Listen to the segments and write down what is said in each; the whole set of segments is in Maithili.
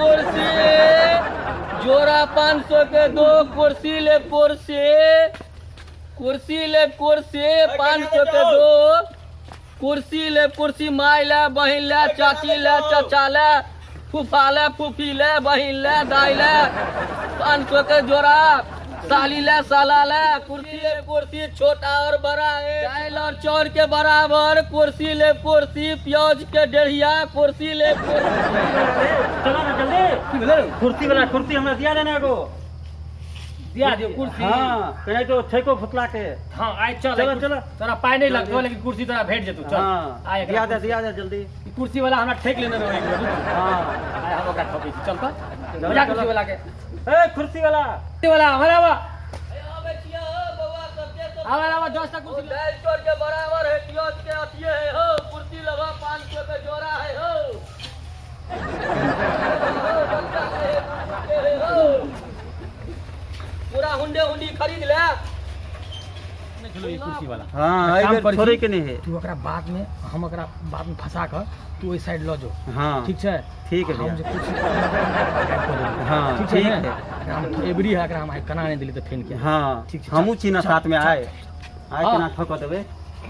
कुर्सी, जोड़ा 500 के दो। कुर्सी ले कुर्सी, कुर्सी ले कुर्सी, 500 के दो। कुर्सी ले कुर्सी, माय ले, बहिन ले, चाची ले, चाचा ले, फूफा ले, फूफी ले, बहिन ले, दाई ले, 500 के जोड़ा। साली ले, साला ले, कुर्सी ले कुर्सी, छोटा और बड़ा है, दाल और चाउर के बराबर। कुर्सी ले कुर्सी, प्याज के डेढ़िया। कुर्सी ले कुर्सी। चलो ना जल्दी, कुर्सी वाला कुर्सी हमरा दिया देना एगो। दिया दियो कुर्सी। हाँ, कहीं तो ठेको फुतला के। हाँ, आइ चल। चलो, आइ चलो। तोरा पाइ नहीं लगतो, लेकिन कुर्सी तोरा भेट जेतौ। चल। हाँ। आइ एकरा दिया दे, दिया दे जल्दी। ई कुर्सी वाला हमरा ठेक लेने रहो एक बेर, बुझलिही? हाँ। आइ हम ओकरा ठकै छी, चल तऽ। चलो, बजा चलो। कुर्सी वाला के। ए कुर्सी वाला, कुर्सी वाला, हमारा आवा। आबै छियै हो बौआ, सबके तो आवा, आवा, 10 टा कुर्सी। दाल चाउर के बराबर है, प्याज के अथिए है हो। कुर्सी लेबा, 500 के जोड़ा है हो। हो, बच्चा के है, कुर्सी के है हो। पूरा हुंडे हुंडी खरीद ले। चलो, ई कुर्सी वाला। हाँ, काम एहि बेर करै छी। छोड़े के नहीं है। तू ओकरा बाद में, हम ओकरा बाद में फंसा कऽ तू ओहि साइड लऽ जो। हाँ। ठीक छै? ठीक है हम भैया। जे कुर्सी गायब कऽ देबै। हाँ, ठीक छै ठीक ने? है। एकरा हम एबरी है, एकरा हम आइ केना नहि देली तऽ फेन के। हाँ। ठीक छै, हमहूँ चल, छी ना चल, साथ में। चल, आए आए। हाँ। केना ठोक देबै?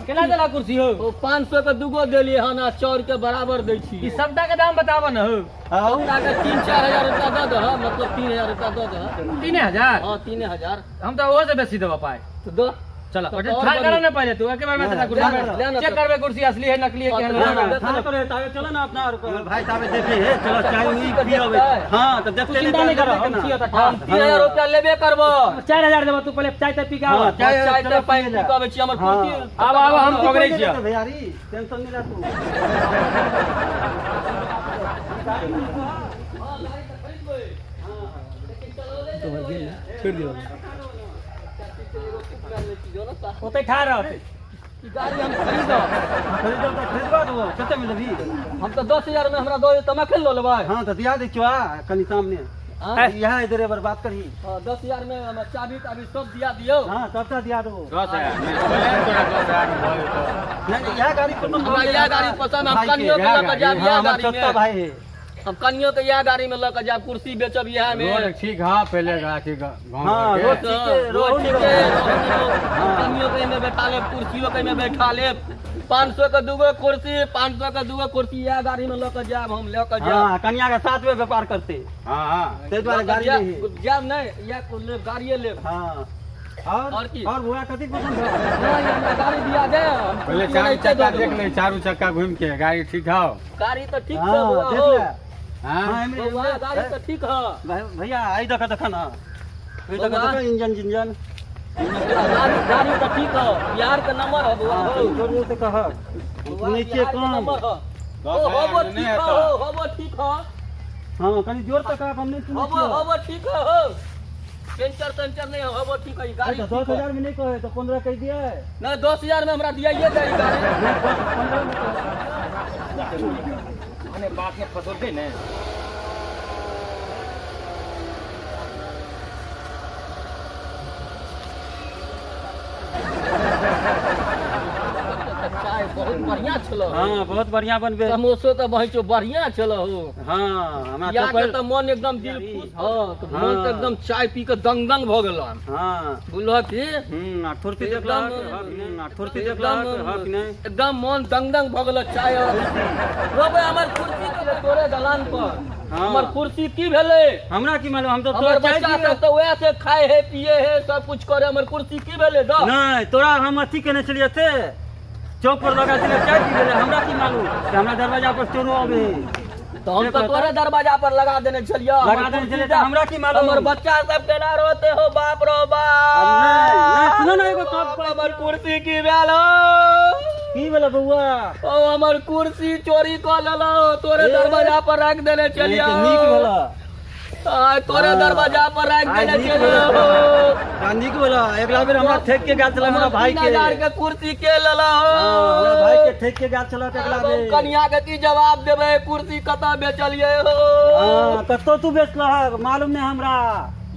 केना देला कुर्सी हो? ओ 500 के दूगो देलियै हन आ चाउर के बराबर दै छी। ई सबटा के दाम बताबऽ न हो। सबटा के 3-4 हजार रुपया दऽ दह, मतलब 3000 रुपया दऽ दह। 3000? हाँ, 3000। हम तऽ ओहो से बेसी देबऽ पाइ। तऽ दऽ। चल। तऽ और ठाढ़ बढ़िया। करऽ ने पहिले तू एके बार में तेरा कुर्सी। ले ना, ले ना। चेक करबे कुर्सी असली है नकली है केहन ले ना, है। ले ना। करे ताबे चलो ना अपना और भाई ताबे देखे है, चलो चाय उई कुर्सी के पियबै। देखतै। हाँ, तऽ देखते चिंता नहीं करो, हम छियो तऽ ठाढ़। हम 3000 रुपया लेबे करबो। 4000 देबऽ, तू पहिले चाय ताय पी के आबऽ। हाँ, चाय चाय चाय चलो पानि पी ले। पी के अबै छी, हमर हाँ। कुर्सी। आब आब, हम पकड़ै छियै। भैयारी, टेंशन नहीं ला तू। छोड़ि दियौ, ओतै ठाढ़ रहतै। ई गाड़ी हम खरीदब। खरीदब तऽ खरीदबा देबो, कते में लेबही? हम तऽ 10,000 में हमरा दऽ तऽ हम एखन लऽ लेबै। हाँ, तऽ दिया दै छियौ, आ कनि सामने। आँय? इएह इधरे पर बात करही। हाँ, 10,000 में हमरा चाभी ताभी सब दिया दियौ। हाँ, सबटा दिया देबो। 10,000 में बोले ने तोरा 10,000 में भऽ जेतौ। नहीं नहीं, इएह गाड़ी पसंद। हमरा इएह गाड़ी पसंद, हम भाई के। कनियो के लऽ कऽ जायब हाँ, इएह हमर गाड़ी छोटका में। भाई है। हम कनियो के इएह गाड़ी में लऽ कऽ जायब, कुर्सी बेचब इएह में। रोड ठीक है पहले अथी गाँव हाँ, घर रोड के। ठीक है, रोड रोड ठीक है, हम कनियो के एहिमे बैठा लेब, कुर्सियो के एहिमे बैठा लेब। 500 के दूगो कुर्सी, 500 के दूगो कुर्सी, इएह गाड़ी में लऽ कऽ जायब, हम लऽ कऽ जायब। हाँ, कनिया के साथ में व्यापार करते। हाँ हाँ। ताहि दुआरे लऽ कऽ गाड़ी जायब। नहीं है। जायब नहि, इएह लेब, गाड़िए लेब। हाँ, और और की? और बुआ कथी पसंद है? नहीं, हमरा गाड़ी दिया दे, हम पहले कुर्सी चारू एनाहिते चक्का दऽ देख देबो। ले, चारू चक्का घूम के गाड़ी ठीक हौ? गाड़ी तऽ ठीक छै। हाँ, बौआ देख हो। ले। हाँ। हाँ, एमरे- बौआ, गाड़ी तऽ ठीक है। भैया, आई देख, देख ना, आई देख। बौआ। देख इंजन जिंजन। गाड़ी, गाड़ी तऽ ठीक है, बिहार के नंबर है बौआ हाँ, हो। तनी जोर जोर से कह, हम बौआ, सुनै छियै बिहार के कम। नंबर है। दस ओ हजार होबो में ठीक नहि है। हेतौ। हो होबो ठीक है। हाँ, कनी जोर से कह, हम नहीं सुनै होबो छियै। होबो ठीक है हो, पेंचर तेंचर नहीं है, होबो ठीक है ई गाड़ी। अच्छा, ठीक दस है। हजार में नहीं कहे तो 15 कह दिया है। नहीं, 10,000 में हमरा दियाइए दे ई गाड़ी। नहीं, 15 में कह। मने बात में फसलकै ने। चाय बहुत बढ़िया छलो। हाँ, बहुत बढ़िया बनबे। समोसो तऽ बहिचो बढ़िया छलो हो। हाँ, हमरा पिया तो के तऽ मन एकदम दिल खुश, हाँ, तऽ मन तऽ एकदम चाय पी के दंग दंग भऽ गेल। हाँ। बुझलह की? आ कुर्सी देखलक? आ कुर्सी एकदम देखलक हँ कि नहि? एकदम मन दंग दंग भऽ गेल चाय और रोबे। हमर कुर्सी के तोरे दलान पर। हाँ। हमर कुर्सी की भेलै? हमरा की मालूम, हम तो हमर तोरा चाय बच्चा पीबै। सब तऽ वएह से खाय है, पिए है, सब कुछ करे, हमर कुर्सी की भेलै दऽ? नहि, तोरा हम अथी केने छलियै से चौक पर लगा छलियै चाय पीबै लए, हमरा की मालूम कि हमरा दरवाजा पर चोरो अबै है। तऽ हम तऽ तोरे दरवाजा पर लगा देने छलियै। लगा देने छलियै तऽ हमरा की मालूम? हमर बच्चा सब केना रोते हो, बाप रो बाप। नहीं, नहीं, सुनो ना, एगो गप बाप, हमर कुर्सी की भेल हो? की भेलै बौआ? ओ हमर कुर्सी चोरी कऽ लेलौ, तोरे ए। दरवाजा पर राखि देने छलियै। नीक भेलै। आय तोरे हाँ। दरवाजा पर राखि आइ देने नीक छलियै। भेलै। आ नीक भेलै, अगिला बेर हमरा ठेक के गेल छलै हमरा हमर भाई तीन के। हजार के कुर्सी के लेलौ? हाँ, हमरा भाई के ठेक के गेल छलै अगिला आब हम बेर। कनिया के की जवाब देबै, कुर्सी कतऽ बेचलियै हो? हाँ, कतौ तू बेचलहक मालूम नहि हमरा।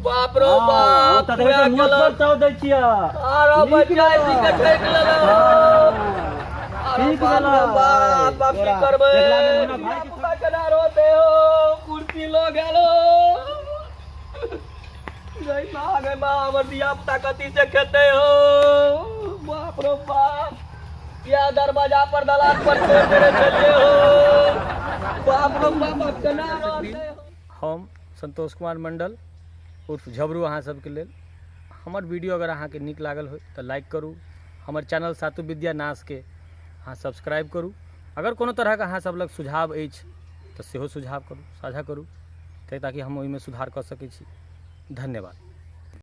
बाप रो हाँ, बाप, तऽ देखै छियै, उएह मोट केलक। पर चाव दै छियै। आरो नीक बच्चा भेलै। के ठेक लेलौ। हाँ, अरे ठीक बाप भेलै। रे बाप, आब की तोरा करबै? अगिला बेर हमरा भाई के धिया-पुता केना रोते हो, कुर्सी लऽ गेल। गे माँ, हमर धिया पुता कथी से खेतै हो? बाप रो बाप, या दरवाजा पर दलान पर छोड़ देने छलियै हो। बाप रो बाप, आब केना रहतै हो? हम संतोष कुमार मंडल उर्फ झबरू अहाँ सबके लेल हमर वीडियो अगर अहाँके नीक लागल हो तऽ लाइक करू, हमर चैनल सातु विद्या नाशके अहाँ सब्सक्राइब करू। अगर कोनो तरहके अहाँ सब लग सुझाव अछि तऽ सेहो सुझाव करू, साझा करू, ताकि हम ओहिमे सुधार कऽ सकै छी। धन्यवाद।